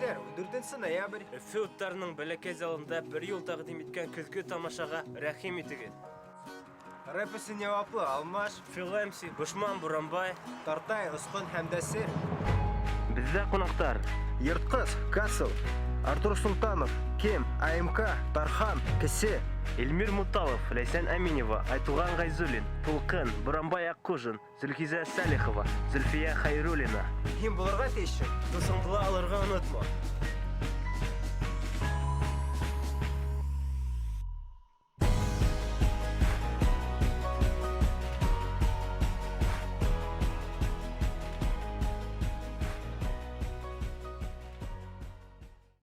Хәбәрселәр, 14 ноябрь. Өфө уттарының бәләкәй залында бер юл тәҡдим иткән көҙгө тамашаға рәхим итегеҙ. Рэп өсөн яуаплы Алмаш, Фил MC, Бошман Буранбай, Тартай, Осҡон һәм Дәсер. Беҙҙә ҡунаҡтар. Йыртҡыс, Касл, Артур Султанов, Кем, АМК, Тархан, Кесе. Эльмир Муталов, Ләйсән Әминева, Айтуған Ғайзуллин, Тулҡын, Буранбай Аҡҡужин, Зөлхизә Сәлихова, Зөлфиә Хәйруллина. Һин булырға тейешһең. Дуҫыңды ла алырға онотма.